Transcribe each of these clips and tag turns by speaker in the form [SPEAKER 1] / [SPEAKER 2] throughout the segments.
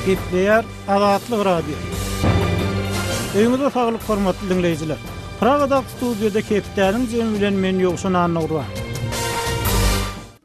[SPEAKER 1] Gepleýär Azatlyk Radiosy. Öýüňize saglyk hormatly diňleýjiler. Pragadaky studiýada hepdäniň jemi bilen men Ýowşan Annagurban.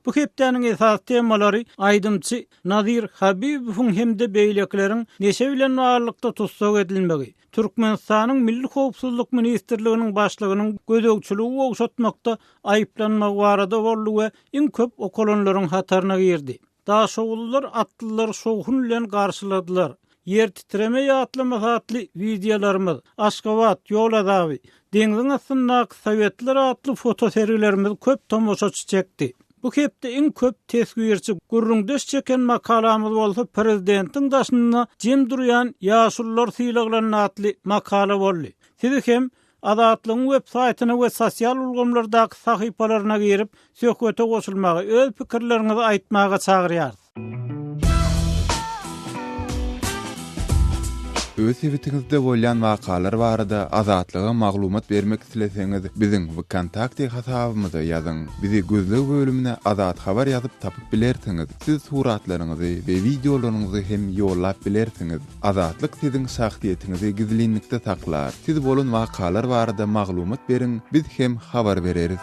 [SPEAKER 1] Bu hepdäniň esasy temalary aýdymçy Nazir Habibowyň hem-de beýlekileriň neşe bilen baglylykda tussag edilmegi, Türkmenistanyň Milli howpsuzlyk ministrliginiň başlygynyň gözegçiligi gowşatmakda aýyplanmagy barada boldy we iň köp okalanlaryň hataryna girdi. Daşoguzlylar atlylary şowhun bilen garşyladylar. Ýer titreme ýatlamasy atly wideolarymyz, Aşgabat, ýol azaby, Deňziň astyndaky sowetler atly fotosergilerimiz köp tomaşaçy çekdi. Bu hepde iň köp teswirçi, gürrüňdeş çeken makalamyz bolsa Prezidentiň daşynda jem durýan ýaşulular sylaglandy atly makala boldy. Sizi hem Azatlygyň web saýtyna we sosial ulgamlardaky sahypalaryna girip, söhbete goşulmaga, öz pikirleriňizi aýtmaga çagyrýarys.
[SPEAKER 2] Öz sebitiňizde bolýan wakalar barada Azatlyga maglumat bermek isleseňiz, biziň Wkontakte hasabymyza ýazyň. Bizi gözleg bölümine Azat Habar ýazyp tapyp bilersiňiz. Siz suratlaryňyzy we wideolaryňyzy hem ýollap bilersiňiz. Azatlyk siziň şahsyýetiňizi gizlinlikde saklar. Siz bolan wakalar barada maglumat beriň, biz hem habar bereris.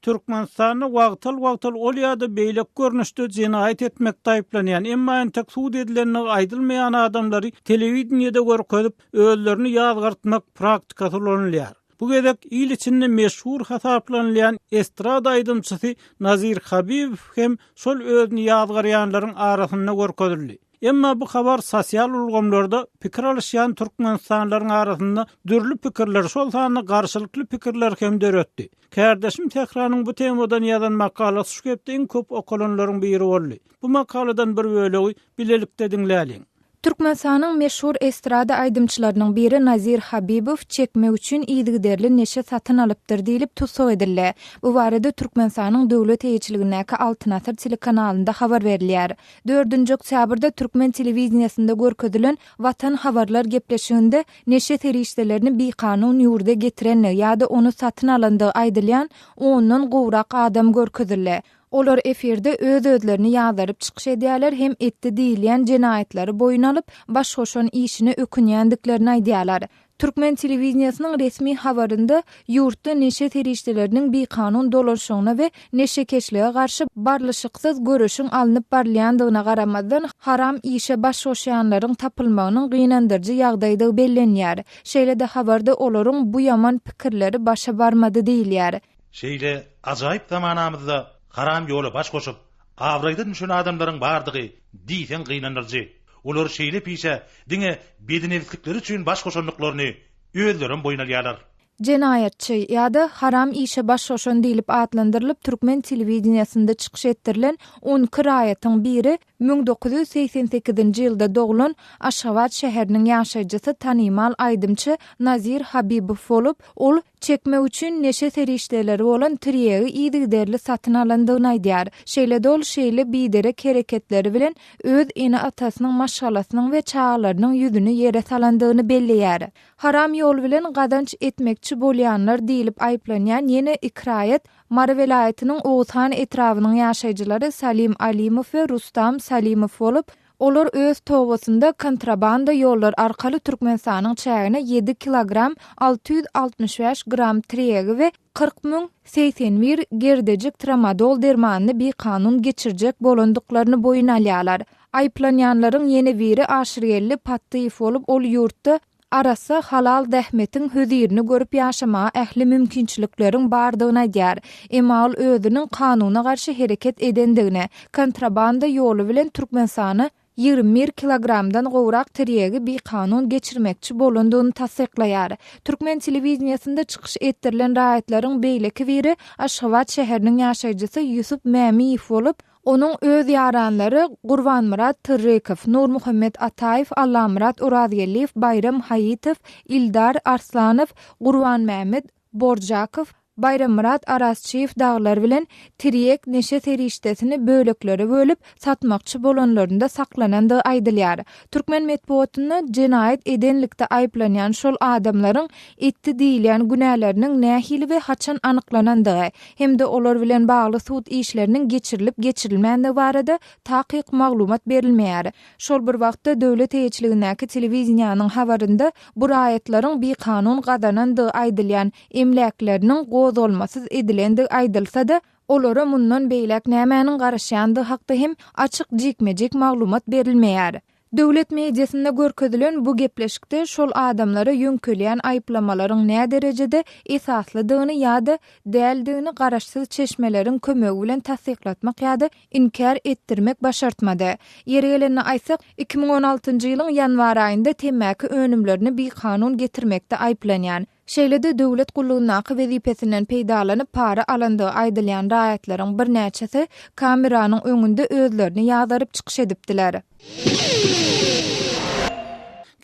[SPEAKER 1] Türkmenistanda wagtal-wagtal ol ýa-da beýleki görnüşde jenaýat etmekde aýyplanýan, emma entek sud edilendigi aýdylmaýan adamlary telewideniýede görkezip, özlerini ýazgartmak praktikasy ulanylýar. Bu gezek il içinde meşhur hasaplanylýan estrada aýdymçysy Nazir Habibow hem şol özüni ýazgarýanlaryň arasynda görkezildi. Emma bu habar sosial ulgamlarda pikir alyşýan türkmenistanlylaryň arasynda dürli pikirleri, şol sanda garşylykly pikirleri hem döretdi. Kärdeşim Sähranyň bu temadan ýazan makalasy şu hepde iň köp okalanlaryň biri boldy. Bu makaladan bir bölegi bilelikde diňläliň.
[SPEAKER 3] Türkmenistanyň meşhur estrada aýdymçylarynyň biri Nazir Habibow çekmek üçin yzygiderli neşe satyn alypdyr diýlip tussag edildi. Bu barada Türkmenistanyň döwlet eýeçiligindäki Altyn asyr telekanalynda habar berilýär. Dördünji oktýabrda türkmen telewideniýesinde görkezilen Watan habarlar gepleşiginde neşe serişdelerini bikanun ýurda getirenligi ýa-da ony satyn alandygy aýdylýan ondan gowrak adam görkezildi. Olar efirde öz-özlerini ýazgaryp çykyş edýärler hem etdi diýilýän jenaýatlary boýun alyp, baş goşan işine ökünýändiklerini aýdýarlar. Türkmen telewideniýesiniň resmi habarynda ýurtda neşe serişdeleriniň bikanun dolanyşygyna we neşekeşlige garşy barlyşyksyz göreşiň alnyp barylýandygyna garamazdan, haram işe baş goşýanlaryň tapylmagynyň gynandyryjy ýagdaýdygy bellenýär. Şeýle-de habarda olaryň bu ýaman pikirleri başa barmady diýilýär.
[SPEAKER 4] Şeýle ajaýyp zamanamyzda haram ýola baş goşup, abraýdan düşen adamlaryň bardygy diýseň gynandyryjy. Olar şeýle pişä diňe bedinebislikleri üçin baş goşandyklaryny özlerem boýun alýarlar.
[SPEAKER 3] Jenaýatçy ýa-da haram işe baş goşan diýlip atlandyrylyp türkmen telewideniýesinde çykyş etdirilen 12 raýatyň biri 1988-nji ýylda doglan Aşgabat şäheriniň ýaşaýjysy tanymal aýdymçy Nazir Habibow bolup, ol Çekmek üçin neşe serişdeleri bolan tirýegi yzygiderli satyn alandygyny aýdýar. Şeýle-de ol şeýle biderek hereketleri bilen öz ene-atasynyň, maşgalasynyň we çagalarynyň ýüzüni ýere salandygyny belleýär. Haram ýol bilen gazanç etmekçi bolýanlar diýlip aýyplanýan ýene iki raýat Mary welaýatynyň Oguzhan etrabynyň ýaşaýjylary Salim Alimow we Rustam Salimow bolup, Olar öz tobatynda kontrabanda ýollar arkaly Türkmenistanyň çägine ýedi kilogram 665 gram tirýegi we 40 081 gerdejik tramadol dermanyny bikanun geçirjek bolandyklaryny boýun alýarlar. Aýyplanýanlaryň ýene biri Aşyrgeldi Patdyýew bolup, ol ýurtda arassa halal zähmetiň hözirini görüp ýaşamaga ähli mümkinçilikleriň bardygyny aýdýar. Emma ol özüniň kanuna garşy hereket edendigini, kontrabanda ýoly bilen Türkmenistana 21 kilogramdan gowrak tirýegi bikanun geçirmekçi bolandygyny tassyklaýar. Türkmen telewideniýesinde çykyş etdirilen raýatlaryň beýleki biri Aşgabat şäheriniň ýaşaýjysy Ýusup Mämiýew bolup, Onuň öz ýaranlary Gurbanmyrat Tyrrykow, Nurmuhammet Ataýew, Allamyrat Orazgeldiýew, Baýram Haýytow, Ildar Arslanow, Gurbanmämmet Borjakow, Baýrammyrat Arazçyýew dagylar bilen tirýek neşe serişdesini böleklere bölüp, satmakçy bolanlarynda saklanandygy aýdylýar. Türkmen metbugatynda jenaýat edenlikde aýyplanýan şol adamlaryň etdi diýilýän günäleriniň nähili we haçan anyklanandygy hem-de olar bilen bagly sud işleriniň geçirilip-geçirilmändigi barada takyk maglumat berilmeýär. Şol bir wagtda, döwlet eýeçiligindäki telewideniýäniň habarynda bu raýatlaryň bikanun gazanandygy aýdylýan emläkleriniň gozgalmasyz edilendigi aýdylsa-da, olara mundan beýläk nämäniň garaşýandygy hakda hem açyk jikme-jik maglumat berilmeýär. Döwlet mediasynda görkezilen bu gepleşikde şol adamlara ýöňkelýän aýyplamalaryň näderejede esaslydygyny ýa-da däldigini garaşsyz çeşmeleriň kömegi bilen tassyklatmak ýa-da inkär etdirmek başartmady. Ýeri gelende aýtsak, 2016-njy ýylyň ýanwar aýynda temmäki önümlerini bikanun getirmekde aýyplanýan, şeýle-de döwlet gullugyndaky wezipesinden peýdalanyp para alandygy aýdylýan raýatlaryň birnäçesi kameranyň öňünde özlerini ýazaryp çykyş edipdiler.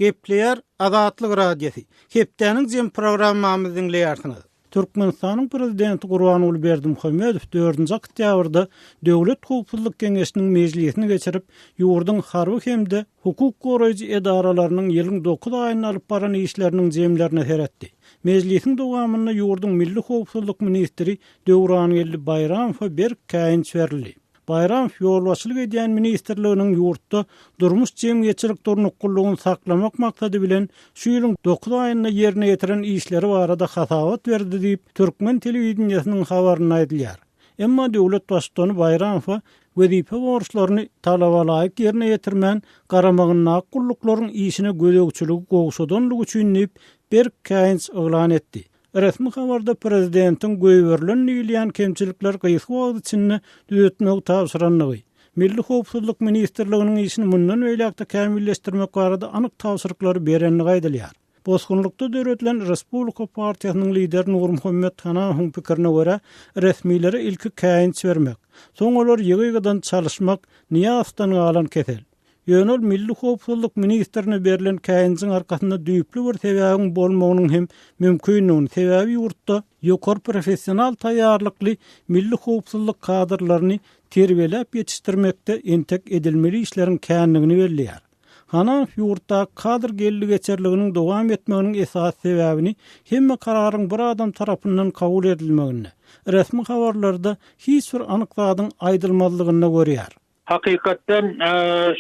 [SPEAKER 1] Gepleýär Azatlyk Radiosy. Hepdäniň jem programmamyzy diňleýärsiňiz. Türkmenistanyň Prezidenti Gurbanguly Berdimuhamedow dördünji oktýabrda Döwlet howpsuzlyk geňeşiniň mejlisini geçirip, ýurduň harby hem-de hukuk goraýjy edaralarynyň ýylyň dokuz aýynda alyp baran işleriniň jemlerine seretdi. Mejlisiň dowamynda ýurduň milli howpsuzlyk ministri Döwrangeldi Baýramowa berk käýinç berildi. Baýramow ýolbaşçylyk edýän ministrliginiň ýurtda durmuş-jemgyýetçilik durnuklylygyny saklamak maksady bilen şu ýylyň dokuz aýynda ýerine ýetiren işleri barada hasabat berdi diýip, türkmen telewideniýesiniň habarynda aýdylýar. Emma döwlet baştutany Baýramowa wezipe borçlaryny talabalaýyk ýerine ýetirmän, garamagyndaky gulluklaryň işine gözegçiligi gowşadanlygy üçin diýip, berk käýinç yglan etdi. Resmi habarda prezidentiň goýberilen diýilýän kemçilikleri gysga wagt içinde düzetmegi tabşyrandygy, Milli howpsuzlyk ministrliginiň işini mundan beýläk-de kämilleşdirmek barada anyk tabşyryklary berendigi aýdylýar. Bosgunlykda döredilen Respublika partiýasynyň lideri Nurmuhammet Hanamowyň pikirine görä, resmilere ilki käýinç bermek, soň olary ýygy-ýygydan çalyşmak Nyýazowdan galan kesel. Ýöne ol Milli howpsuzlyk ministrine berlen käýinjiň arkasynda düýpli bir sebäbiň bolmagynyň hem mümkindigini, sebäbi ýurtda ýokary professional taýýarlykly milli howpsuzlyk kadrlaryny terbiýeläp ýetişdirmekde entek edilmeli işleriň kändigini belleýär. Hanamow ýurtdaky kadr geldi-geçerliginiň dowam etmeginiň esasy sebäbini hemme kararyň bir adam tarapyndan kabul edilmeginde, resmi habarlarda hiç bir anyk zadyň aýdylmazlygynda görýär.
[SPEAKER 5] Hakykatdan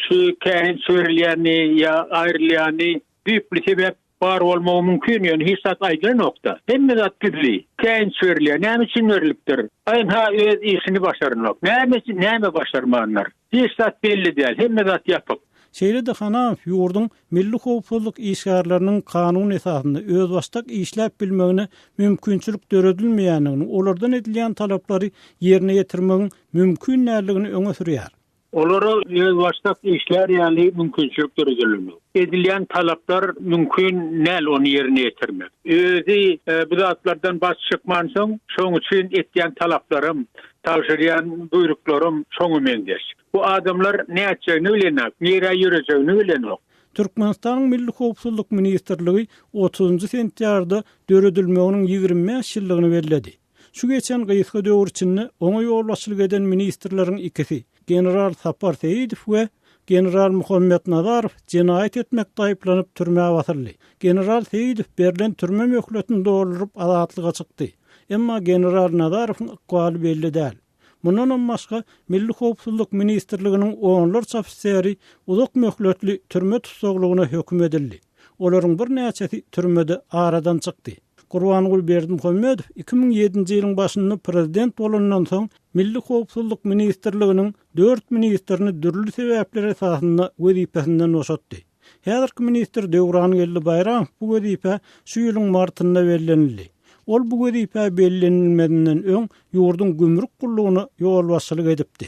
[SPEAKER 5] şu käýinç berilýäni ýa aýrylýany düýpli sebäp bar bolmagy mümkin, ýöne hiç zat aýdylanokda. Hemme zat gizli. Käýinç berilýär. Näme üçin berlipdir? Ynha öz işini başaranok. Näme üçin näme başarmandyr? Hiç zat belli däl. Hemme zat ýapyk.
[SPEAKER 1] Şeýle-de Hanamow ýurduň milli howpsuzlyk işgärleriniň kanun esasynda özbaşdak işläp bilmegine mümkinçilik döredilmeýändigini, olardan edilýän talaplary ýerine ýetirmegiň mümkin däldigini öňe sürýär.
[SPEAKER 5] Olara özbaşdak işlär ýaly mümkinçilik döredilenok. Edilýän talaplar mümkin däl ony ýerine ýetirmek. Özi bu zatlardan baş çykmansoň, şoň üçin etýän talaplaram, tabşyrýan buýruklaram şoňa meňzeş. Bu adamlar nätjegini bilenok, nirä ýörejegini bilenok.
[SPEAKER 1] Türkmenistanyň Milli howpsuzlyk ministrligi otuzynjy sentýabrda döredilmeginiň 25 ýyllygyny belledi. Şu geçen gysga döwür içinde oňa ýolbaşçylyk eden ministrleriň ikisi, general Sapar Seýidow we general Muhammet Nazarow jenaýat etmekde aýyplanyp türmä basyldy. General Seýidow berlen türme möhletini dolduryp azatlyga çykdy. Emma general Nazarowyň ykbaly belli däl. Mundanam başga, Milli howpsuzlyk ministrliginiň onlarça ofiseri uzak möhletli türme tussaglygyna höküm edildi. Olaryň birnäçesi türmede aradan çykdy. Gurbanguly Berdimuhamedow 2007-nji ýylyň başynda prezident bolandan soň, Milli howpsuzlyk ministrliginiň dört ministrini dürli sebäpler esasynda wezipesinden boşatdy. Häzirki ministr Döwrangeldi Baýramow bu wezipä şu ýylyň martynda bellenildi. Ol bu wezipä bellenilmezinden öň ýurduň gümrük gullugyna ýolbaşçylyk edipdi.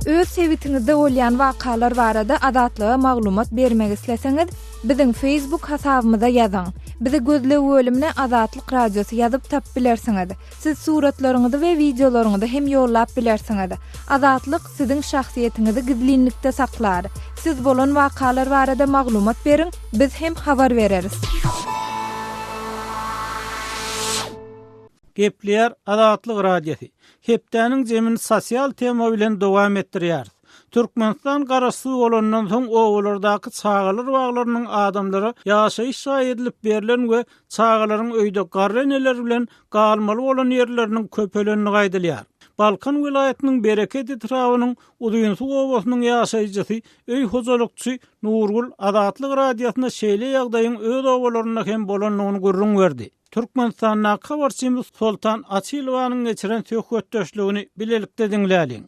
[SPEAKER 3] Öz sebitiňizde bolýan wakalar barada Azatlyga maglumat bermek isleseňiz, biziň Facebook hasabymyza ýazyň. Bizi gözleg bölümine Azatlyk Radiosy ýazyp tapyp bilersiňiz. Siz suratlaryňyzy we wideolaryňyzy hem ýollap bilersiňiz. Azatlyk siziň şahsyýetiňizi gizlinlikde saklar. Siz bolan wakalar barada maglumat beriň, biz hem habar bereris.
[SPEAKER 1] Gepleýär Azatlyk Radiosy. Hepdäniň jemini sosial tema bilen dowam etdirýäris. Türkmenistan garaşsyz bolandan soň obalardaky çagalar baglarynyň adamlara ýaşaýyş jaýy edilip berlen we çagalaryň öýde garry eneler bilen galmaly bolan ýerleriniň köpelendigi aýdylýar. Balkan welaýatynyň Bereket etrabynyň Uzynsuw obasynyň ýaşaýjysy, öý hojalykçy Nurgül Azatlyk Radiosyna şeýle ýagdaýyň öz obalarynda hem bolandygyny gürrüň berdi. Türkmenistandaky habarçymyz Soltan Açylowanyň geçiren söhbetdeşligini bilelikde diňläliň.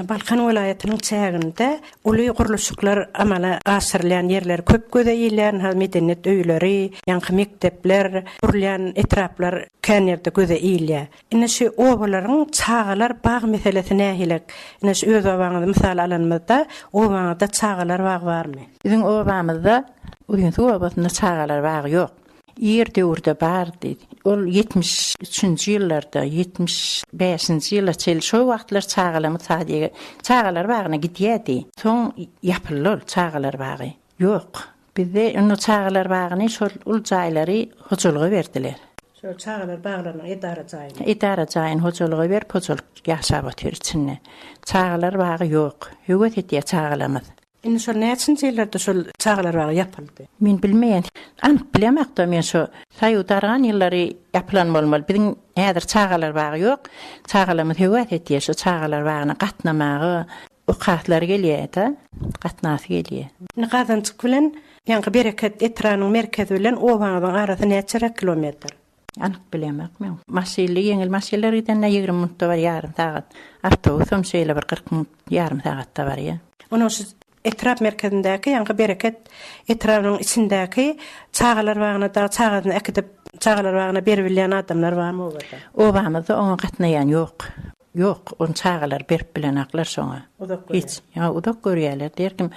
[SPEAKER 6] Balkan welaýatynyň çäginde uly gurluşyklar amala aşyrylýan ýerler köp göze ilýär. Ynha, medeniýet öýleri, ýaňky mekdepler gurulýan etraplar kän ýerde göze ilýär. Indi şu obalaryň çagalar bag meselesi nähili? Ine, şu öz obaňyzy mysal alanymyzda, obaňyzda çagalar bagy barmy?
[SPEAKER 7] Biziň obamyzda, Uzynsuw obasynda çagalar bagy ýok. Ir döwürde bardy. Ol 73-nji ýyllarda, 75-nji ýyla çenli şo wagtlar çagalarymyz sadige, çagalar bagyna gidýärdi. Soň ýapyldy ol çagalar bagy. Ýok. Bizde indi çagalar bagyny şol ul jaýlary hojalyga berdiler.
[SPEAKER 6] Şol çagalar baglarynyň edara jaýyny.
[SPEAKER 7] Edara jaýyny hojalyga berip, hojalyk ýaşap otyr içinde. Çagalar bagy ýok. Höwes edýär çagalarymyz.
[SPEAKER 6] Indi şol näçinji ýyllarda şol çagalar bagy ýapyldy?
[SPEAKER 7] Men bilmeýän. Anyk bilemokda men şo Soýuz dargan ýyllary ýapylan bolmaly. Biziň häzir çagalar bagy ýok. Çagalarymyz höwes edýär şo çagalar bagyna gatnamaga. Okaslary gelýär-de, gatnasy gelýär.
[SPEAKER 6] Indi Gazanjyk bilen ýaňky Bereket etrabynyň merkezi bilen obaňyzyň arasy näçeräk kilometr?
[SPEAKER 7] Anyk bilemok men. Maşynly, ýeňil maşynlar gidende 20 minutda barýar, ýarym sagat. Awtobusam şeýle bir 40 minut, ýarym sagatda barýar.
[SPEAKER 6] Onuň şu etrap merkezindäki, ýaňky Bereket etrabynyň içindäki çagalar bagyna dagy çagasyny äkidip, çagalar bagyna beribilýän adamlar barmy obada?
[SPEAKER 7] Obamyzda oňa gatnaýan ýok. Ýok, ony çagalar berip bilenaklar şoňa.
[SPEAKER 6] Uzak görýär.
[SPEAKER 7] Hiç. Ýa uzak görýärler. Derkim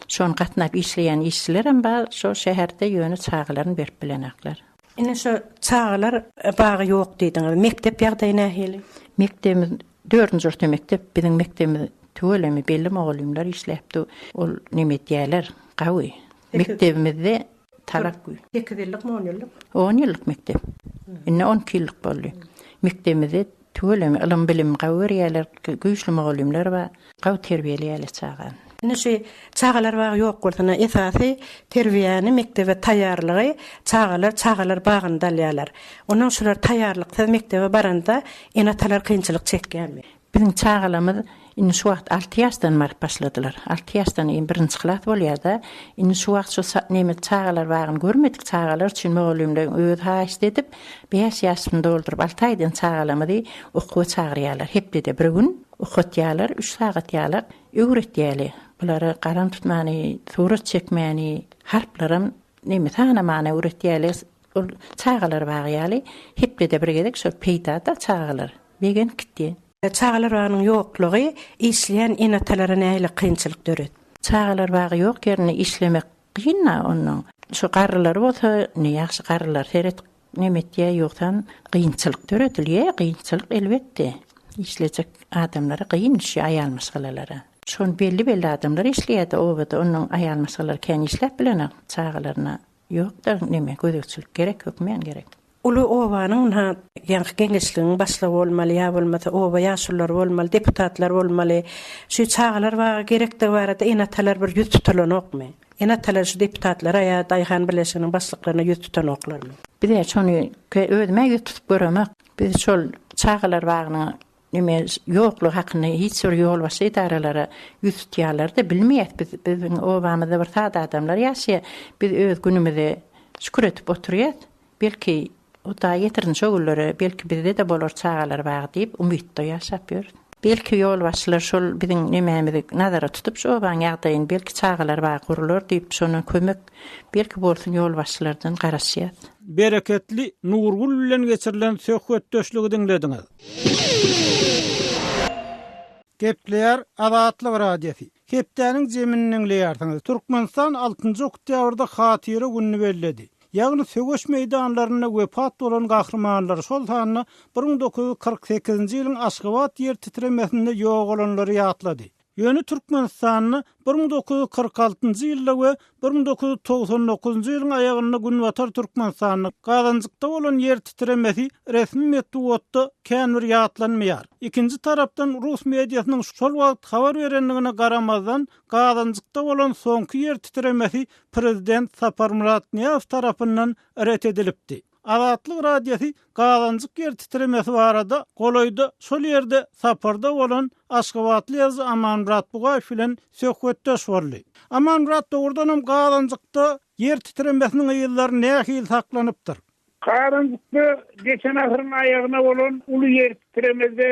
[SPEAKER 7] şony gatnap işleýän işçilerem bar şo şäherde, ýöne çagalaryny berip bilenaklar.
[SPEAKER 6] Indi şu çagalar bagy ýok diýdiňiz. Mekdep ýagdaýy nähili?
[SPEAKER 7] Mekdebimiz dördünji orta mekdep. Biziň mekdebimiz tüweleme belli mugallymlar işläpdi. Ol neme etýärler, gawy. Mekdebimizde talap güýç.
[SPEAKER 6] Sekiz ýyllykmy, on ýyllyk?
[SPEAKER 7] On ýyllyk mekdep. Indi 12 ýyllyk boldy. Mekdebimizde Tüweleme, ylym-bilim gawy berýärler, güýçli mugallymlar bar, gawy terbiýeleýärler çagany.
[SPEAKER 6] Indi şu çagalar bagy ýok bolsun, esasy terbiýäni, mekdebe taýýarlygy çagalar çagalar bagynda alýarlar. Onnoň şular taýýarlyksyz mekdebe baranda ene-atalar kynçylyk çekýärmi?
[SPEAKER 7] Biziň çagalarymyz Indi şu wagt alty ýaşdan baryp başladylar. Alty ýaşdan indi birinji klas bolýar-da. Indi şu wagt şu neme çagalar bagyny görmedik çagalar üçin mugallymlaryň özi haýyşt edip, bäş ýaşyny dolduryp alty aýdan çagalarymyzy okuwa çagyrýarlar. Hepdede bir gün okatýarlar, üç sagat ýalak öwretýärler. Bulara galam tutmany, surat çekmäni, harplaram neme sanamany öwretýärler. Ol çagalar bagy ýaly hepdede bir gezek şol peýda-da çagalar begenip gitýär.
[SPEAKER 6] Çagalar bagynyň ýoklugy işleýän ene-atalara nähili kynçylyk döretdi?
[SPEAKER 7] Çagalar bagy ýok ýerinde işlemek kyn-da onnoň. Şu garrylar bolsa ne ýagşy garrylar seret neme etýä ýogsam kynçylyk döredilýä kynçylyk elbetde işlejek adamlara kyn düşýä aýal maşgalalara. Şony belli belli adamlar işleýädä obada onnoň aýal maşgalalar kän işläp bilenok çagalaryna ýokda neme gözegçilik gerek hökmän gerek.
[SPEAKER 6] Uly obanyň ynha ýaňky geňeşligiň başlygy bolmaly ýa bolmasa oba ýaşululary bolmaly, deputatlar bolmaly. Şu çagalar bagy gerekdigi barada ene-atalar bir ýüz tutulanokmy? Ene-atalar şu deputatlara ýa daýhan birleşiginiň başlyklaryna ýüz tutanoklarmy?
[SPEAKER 7] Biz-ä şony özüm-ä ýüz tutup göremok. Biz şol çagalar bagynyň neme ýoklugy hakynda hiç bir ýolbaşçy edaralara ýüz tutýarlar-da, bilmeýäs biz. Biziň obamyzda bir sada adamlar ýaşaýar. Biz öz günümize şükür edip oturýas. Belki, Hudaý ýetirsin şo günlere, belki bizde-de bolar çagalar bagy diýip, umytda ýaşap ýörüs. Belki ýolbaşçylar şol biziň nemämizi nazara tutup şu obaň ýagdaýyny belki çagalar bagy gurular diýip şondan kömek belki bolsun ýolbaşçylardan garaşýas.
[SPEAKER 1] Bereketli Nurgül bilen geçirilen söhbetdeşligi diňlediňiz. Gepleýär Azatlyk Radiosy. Hepdäniň jemini diňleýärsiňiz. Türkmenistan altynjy oktýabrda Hatyra gününi belledi. Ýagny söweş meýdanlarynda wepat bolan gahrymanlary, şol sanda 1948-nji ýylyň Aşgabat ýer titremesinde ýogalanlary ýatlady. Ýöne Türkmenistanda 1946-njy ýylda we 1999-njy ýylyň aýagynda Günbatar Türkmenistanda Gazanjykda bolan ýer titremesi resmi metbugatda kän bir ýatlanmaýar. Ikinji tarapdan rus mediasynyň şol wagt habar berendigine garamazdan Gazanjykda bolan soňky ýer titremesi prezident Saparmyrat Nyýazow tarapyndan ret edilipdi. Azatlyk Radiosy Gazanjyk ýer titremesi barada golaýda şol ýerde saparda bolan aşgabatly ýazyjy Amanmyrat Bugaýew bilen söhbetdeş boldy. Amanmyrat, dogrudanam Gazanjykda ýer titremesiniň yzlary nähili saklanypdyr?
[SPEAKER 5] Gazanjykda geçen asyryň aýagyna bolan uly ýer titremede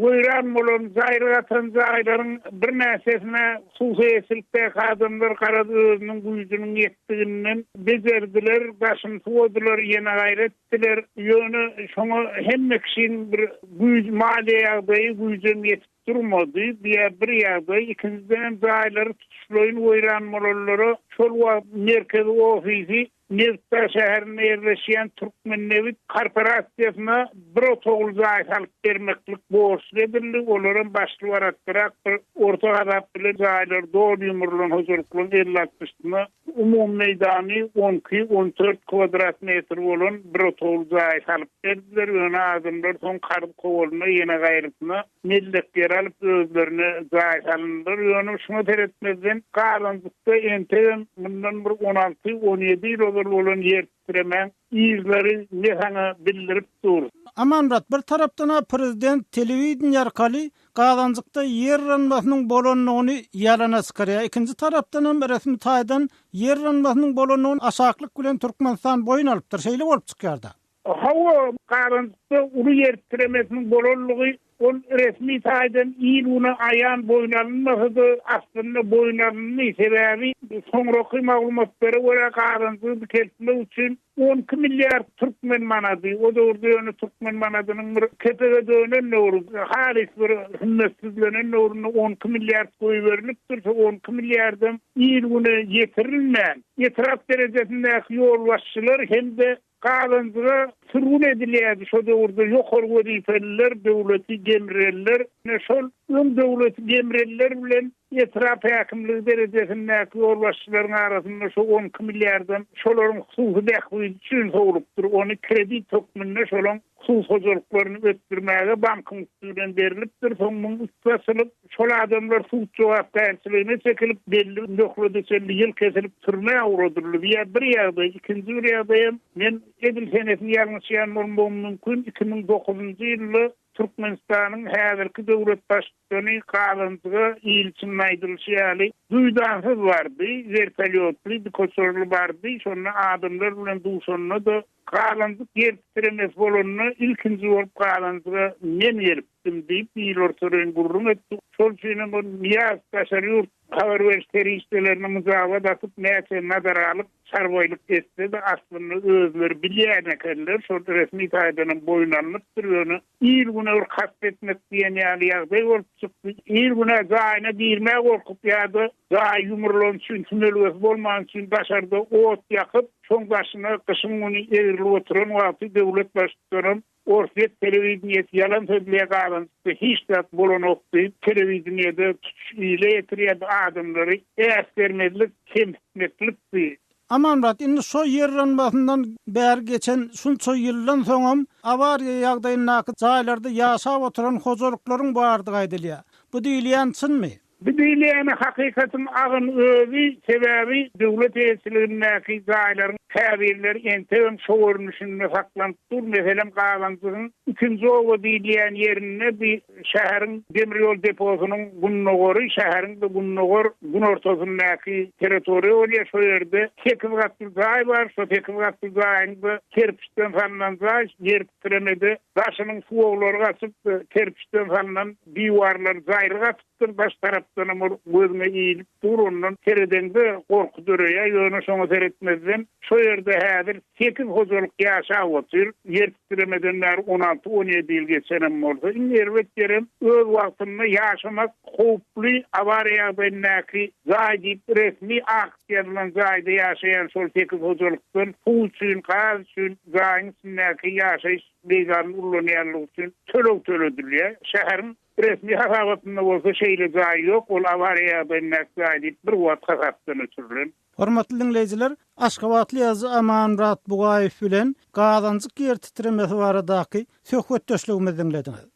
[SPEAKER 5] weýran bolan, jaýryk atan jaýlaryň birnäçesine hususy eýeçilikdäki adamlar garaz özüniň güýjüniň ýetdiginden bejerdiler, daşyny suwadylar, ýene gaýra etdiler. Ýöne şoňa hemme kişiň bir güýji, maliýe ýagdaýy, güýjem ýetip durmady. Bu-ýa bir ýagdaý. Ikinjidenem jaýlary tutuşlaýyn weýran bolanlara şol wagt merkezi ofisi Nebitdag şäherinde ýerleşýän Türkmennebit korporasiýasyna bir otagly jaý salyp bermeklik borçly edildi. Olaram başly-baratlyrak bir orta hasap bilen jaýlary doly ýumrulan hojalyklaryň elli-altmyşyna umumy meýdany on iki, on dört kwadrat metr bolan bir otagly jaýy salyp berdiler. Ýöne adamlar soň karz kowalynda ýene gaýrysyna mellek ýer alyp özlerine jaý salyndylar. Ýöne şuňa seretmezden Gazanjykda entegem mundan bir 16, 17 ýyl ozal bolan ýer titremäň yzlary mesaňa bildirip dur.
[SPEAKER 1] Amanmyrat, bir tarapdan-a prezident telewideniýe arkaly Gazanjykda ýer yranmasynyň bolandygyny ýalana çykarýar. Ikinji tarapdanam resmi taýdan ýer yranmasynyň bolandygyny aşaklyk bilen Türkmenistan boýun alypdyr. Şeýle bolup çykýar-da.
[SPEAKER 5] Hawa, Gazanjykda uly ýer titremesiniň bolanlygy ol resmi taýdan il-güne aýan boýun alynmasa-da, aslynda boýun alyndy. Sebäbi soňraky maglumatlara görä, Gazanjygy dikeltmek üçin 12 milliard türkmen manady, o döwürde ýöne türkmen manadynyň bir kepege dönen döwri, halys bir hümmetsizlenen döwründe 12 milliard goýberilipdir. Şo 12 milliardam il-güne ýetirilmän, etrap derejesindäki ýolbaşçylar hem-de Gazanjyga sürgün edilýärdi şo döwürde ýokary wezipeliler, döwleti gemrenler. Ine şol öň döwleti gemrenler bilen etrap häkimligi derejesindäki ýolbaşçylaryň arasynda şo 12 milliardam şolaryň hususy bähbidi üçin sowlupdyr. Ony kredit hökmünde şolaň hususy hojalyklaryny ösdürmäge bankyň üsti bilen berlipdir. Soň muň üsti açylyp, şol adamlar sud jogapkärçiligine çekilip, belli möhlete çenli ýyl kesilip türmä ugradyldy. Bu ýa bir ýagdaý. Ikinji bir ýagdaýam, men edil senesini ýalňyşýan bolmagym mümkin, 2009-njy ýylda Türkmenistanyň häzirki döwlet baştutany Gazanjyga il içinde aýdylyşy ýaly, duýdansyz bardy, wertolýotly, dikuçarly bardy. Şonda adamlar bilen duşanda-da Gazanjyk ýer titremesi bolanda ilkinji bolup Gazanjyga men gelipdim diýip, il ortalaýyn gürrüň etdi. Şol üçinem ol Nyýazow daşary ýurt habar beriş serişdelerine myjabat atyp näçe nadaralyk, çarbaýlyk etse-de aslynda özleri bilýän ekenler, şol resmi taýdanam boýun alnypdyr, ýöne il-güne bir kast etmek diýen ýaly ýagdaý bolup çykdy. Il-güne jaýyna girmäge gorkup ýa-da jaýy ýumrulany üçin, sümelgesi bolmany üçin daşarda ot ýakyp, Şoň daşyna gyşyň güni egrilip oturan wagty döwlet baştutanam Orsýet telewideniýesi ýalan sözleýär galanjykda hiç zat bolanok diýip telewideniýede tutuş ile ýetirýär bu adamlary äsgermezlik kemsitmeklikdi.
[SPEAKER 1] Amanmyrat indi şo ýer yranmasyndan bäri geçen şunça ýyldan soňam awariýa ýagdaýyndaky jaýlarda ýaşap oturan hojalyklaryň bardygy aýdylýar. Bu diýilýän çynmy?
[SPEAKER 5] Bu diýilýäni hakykatyň agyn özi, sebäbi döwlet eýeçiligindäki jaýlaryň käbirleri entegem şo görnüşinde saklanyp dur. Meselem, Gazanjygyň ikinji oba diýilýän ýerinde bi şäheriň demir ýol deposynyň gündogary, şäheriň-de gündogar günortasyndaky territoriýa bolýar, şo ýerde sekiz gatly jaý bar, şo sekiz gatly jaýyň-da kerpiçden salnan jaý, ýer titremede daşynyň suwaglary gaçyp, kerpiçden salnan diwarlary jaýryk atypdyr. galypdyr, daş tarapdanam ol gözüňe ilip dur, ondan seredeňde gorky döreýär, ýöne şoňa seretmezden şo ýerde häzir sekiz hojalyk ýaşap otyr, ýer titremeden bäri on alty, on ýedi ýyl geçenem bolsa, iň erbet ýerem öz wagtynda ýaşamak howply awariýa ýagdaýyndaky jaý diýip resmi akt ýazylan jaýda ýaşaýan şol sekiz hojalykdan suw üçin, gaz üçin, jaýyň içindäki ýaşaýyş meýdanyny ullanýanlygy üçin töleg töledilýär. Şäheriň resmi hasabatynda bolsa şeýle jaý ýok, ol awariýa ýagdaýyndaky jaý diýip bir wagt hasapdan öçürilen.
[SPEAKER 1] Hormatly diňleýjiler, aşgabatly ýazyjy Amanmyrat Bugaýew bilen Gazanjyk ýer titremesi baradaky söhbetdeşligimizi diňlediňiz.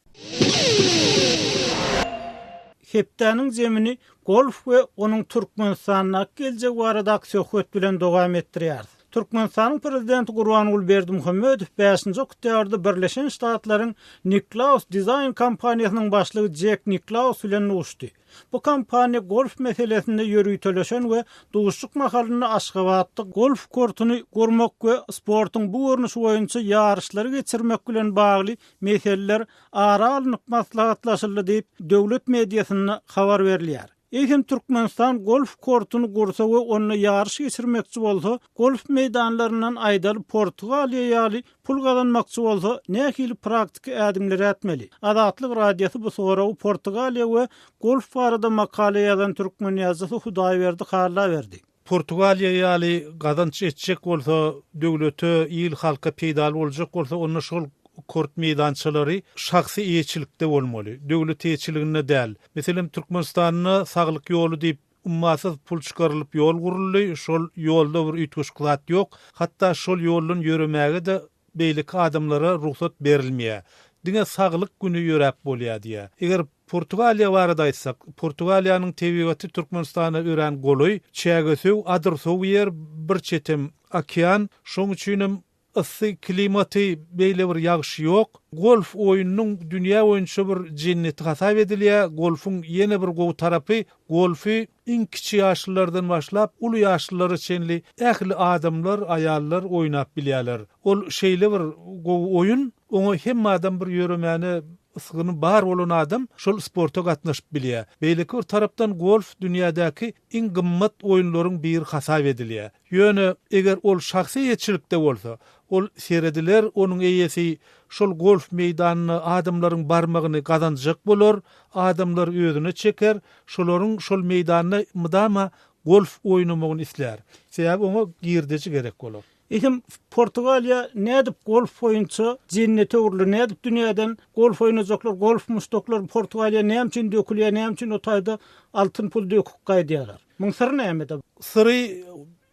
[SPEAKER 1] Hepdäniň jemini golf we onuň Türkmenistandaky geljegi baradaky söhbet bilen dowam etdirýäris. Türkmenistanyň Prezidenti Gurbanguly Berdimuhamedow bäşinji oktýabrda Birleşen Ştatlaryň Niklaus dizaýn kompaniýasynyň başlygy Jek Niklaus bilen duşdy. Bu kompaniýa golf meselesinde ýöriteleşen we duşuşyk mahalynda Aşgabatda golf kortuny gurmak we sportuň bu görnüşi boýunça ýaryşlary geçirmek bilen bagly meseleler ara alnyp maslahatlaşyldy diýip, döwlet mediasynda habar berilýär. Eýsem, Türkmenistan golf kortuny gursa we onda ýaryş geçirmekçi bolsa, golf meýdanlaryndan aýdaly Portugaliýa ýaly pul gazanmakçy bolsa, nähili praktiki ädimleri ätmeli? Azatlyk Radiosy bu soragy Portugaliýa we golf barada makala ýazan türkmen ýazyjysy Hudaýberdi Halla berdi.
[SPEAKER 8] Portugaliýa ýaly gazanç etjek bolsa, döwlete, il-halka peýdaly boljak bolsa, onda şol kort meýdançalary şahsy eýeçilikde bolmaly, döwlet eýeçiliginde däl. Meselem, Türkmenistanda Saglyk ýoly diýip, ummasyz pul çykarylyp ýol guruldy, şol ýolda bir üýtgeşik zat ýok. Hatda şol ýoldan ýöremäge-de beýleki adamlara rugsat berilmeýär. Diňe saglyk güni ýöräp bolýar diýýär. Eger Portugaliýa barada aýtsak, Portugaliýanyň tebigaty Türkmenistana örän golaý, çägesöw, adyrsow ýer, bir çetem okean, şoň üçinem yssy klimaty, beýle bir ýagyşy ýok. Golf oýnunyň dünýä boýunça bir jenneti hasap edilýär. Golfuň ýene bir gowy tarapy, golfy Iň kiçi ýaşlylardan başlap, uly ýaşlylara çenli ähli adamlar, aýallar oýnap bilýärler. Ol şeýle bir gowy oýun, oňa hemme adam bir ýöremäne ysgyny bar bolan adam şol sporta gatnaşyp bilýär. Beýleki bir tarapdan golf dünýädäki iň gymmat oýunlaryň biri hasap edilýär. Ýöne eger ol şahsy eýeçilikde bolsa, ol serediler, onuň eýesi şol golf meýdanyna adamlaryň barmagyny gazanjak bolar, adamlary özüne çeker, şolaryň şol meýdanda mydama golf oýnamagyny islär. Sebäbi oňa girdeji gerek bolar.
[SPEAKER 1] Eýsem, Portugaliýa nädip golf boýunça jennete öwrüldi? Nädip dünýäden golf oýnajaklar, golf muşdaklary Portugaliýa näme üçin dökülýär, näme üçin o taýda altyn pul döküp gaýdýarlar? Muň syry nämede?
[SPEAKER 8] Syry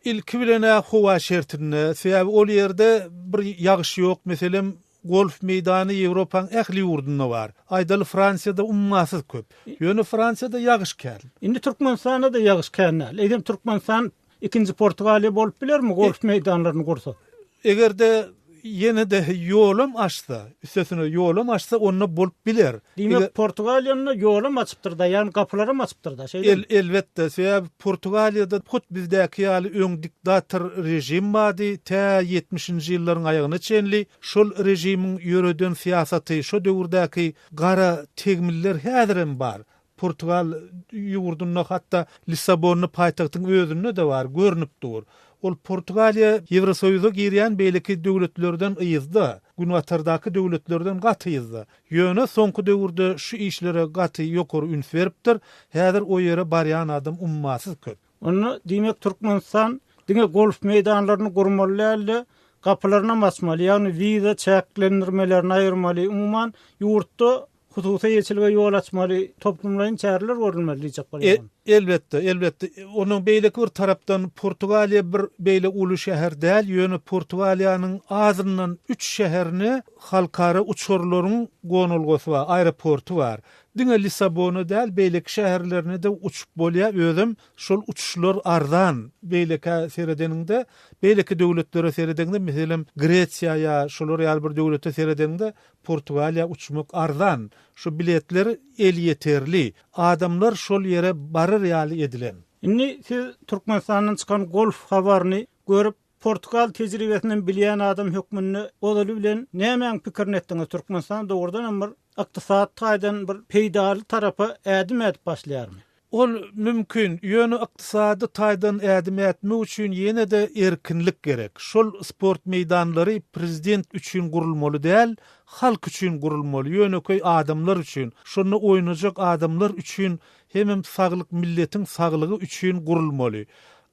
[SPEAKER 8] ilki bilen-ä howa şertinde. Sebäbi ol ýerde bir ýagyş ýok. Meselem, golf meýdany Ýewropaň ähli ýurdunda bar. Aýdaly Fransiýada ummasyz köp. Ýöne Fransiýada ýagyş kän.
[SPEAKER 1] Indi Türkmenistanda-da ýagyş kän däl. Eýsem Türkmenistan ikinji Portugaliýa bolup bilermi golf meýdanlaryny gursa?
[SPEAKER 8] Eger-de ýene-de ýolam açsa, üstesine ýolam açsa, onda bolup biler.
[SPEAKER 1] Diýmek, Portugaliýa-da ýolam açypdyr-da, ýagny gapylaram açypdyr-da,
[SPEAKER 8] şeýlemi? Elbetde, sebäbi Portugaliýada hut bizdäki ýaly öň diktator režim bardy, tä ýetmişinji ýyllaryň aýagyna çenli şol režimiň ýöreden syýasaty, şo döwürdäki gara tegmiller häzirem bar. Portugal ýurdunda hatda Lissabonda paýtagtyň özünde-de bar, görnüp dur. Ol Portugaliýa Ýewrosoýuza girýän beýleki döwletlerden yzda, günbatardaky döwletlerden gaty yzda. Ýöne soňky döwürde şu işlere gaty ýokary üns beripdir. Häzir o ýere barýan adam ummasyz köp.
[SPEAKER 1] Onda diýmek Türkmenistan diňe golf meýdanlaryny gurmaly däl-de, gapylarynam açmaly, ýagny wiza çäklendirmelerini aýyrmaly, umuman ýurtda Hususy eýeçilige ýol açmaly, toplumlaýyn çäreler görülmeli diýjek
[SPEAKER 8] bolýaryn. Elbetde, elbetde. Onuň beýleki bir tarapdan Portugaliýa bir beýle uly şäher däl, ýöne Portugaliýanyň azyndan üç şäherine halkara uçarlaryň gonalgasy bar, aeroporty bar. Diňe Lissabona däl, beýleki şäherlerine-de uçup bolýar, özem şol uçuşlar arzan beýlekä seredeniňde, beýleki döwletlere seredeňde, meselem, Gresiýa ýa şolar ýaly bir döwlete seredeniňde Portugaliýa uçmak arzan, şu biletler elýeterli, adamlar şol ýere barar ýaly edilen.
[SPEAKER 1] Indi siz Türkmenistandan çykan golf habaryny görüp, portugal tejribesinden bilýän adam hökmünde ozaly bilen nämäň pikirini etdiňiz? Türkmenistan dogrudanam bir. ykdysady taýdan bir peýdaly tarapa ädim ädip başlaýarmy?
[SPEAKER 8] Ol mümkin, ýöne ykdysady taýdan ädim ätmek üçin ýene-de erkinlik gerek. Şol sport meýdanlary prezident üçin gurulmaly däl, halk üçin gurulmaly, ýönekeý adamlar üçin, şonda oýnajak adamlar üçin hemem saglyk milletiň saglygy üçin gurulmaly.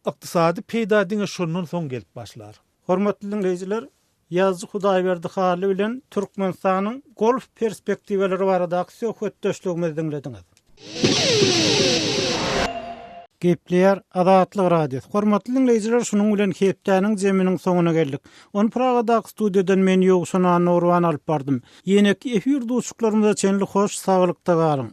[SPEAKER 8] Ykdysady peýda diňe şondan soň gelip başlar.
[SPEAKER 1] Hormatly diňleýjiler, ýazyjy Hudaýberdi Hally bilen Türkmenistanyň golf perspektiwalary baradaky söhbetdeşligimizi diňlediňiz. Gepleýär Azatlyk Radiosy. Hormatly diňleýjiler, şunuň bilen hepdäniň jeminiň soňuna geldik. Ony Pragadaky studiýadan men Ýowşan Annagurban alyp bardym. Ýeneki efir duşuşyklarymyza çenli hoş saglykda galyň.